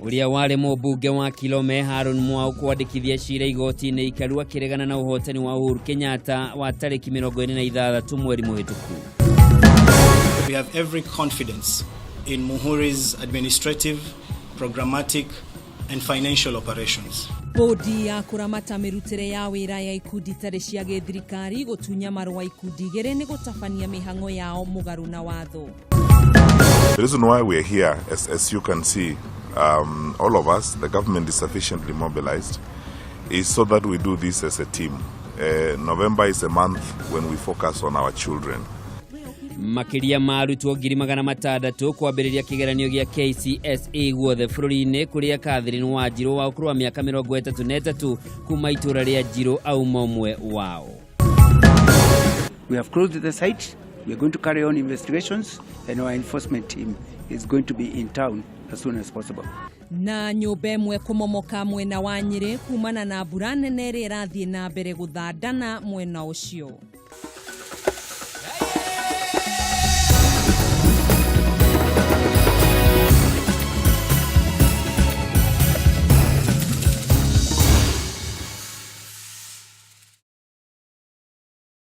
Ũrĩa warĩ mũmbunge wa Kilome Harun Mwau kwandĩkithia cira igoti-inĩ ikaru akĩregana na ũhotani wa Uhuru Kenyatta wa tarĩki 26 mweri mũhĩtũku. We have every confidence in Muhuri's administrative, programmatic, and financial operations. Bodi ya kũramata mĩrutĩre ya wĩra ya ikundi itarĩ cia gĩthirikari gũtunya marũa ikundi igĩrĩ nĩ gũtabania mĩhang'o yao mũgarũ na watho. The reason why we're here, as you can see, all of us, the government is sufficiently mobilized, is so that we do this as a team. November is a month when we focus on our children. Makĩria ma arutwo 600,000 kwambĩrĩria kĩgeranio gĩa KCSE guothe bũrũri-inĩ, kũrĩa Catherine Wanjirũ wa ũkũrũ wa mĩaka 33 kuma itũũra rĩa Njirũ auma ũmwe wao. We have closed the site. We are going to carry on investigations, and our enforcement team is going to be in town as soon as possible. Na nyũmba ĩmwe kũmomoka mwena wa Nyĩrĩ kumana na mbura nene ĩrĩa ĩrathiĩ na mbere gũthandana mwena ũcio.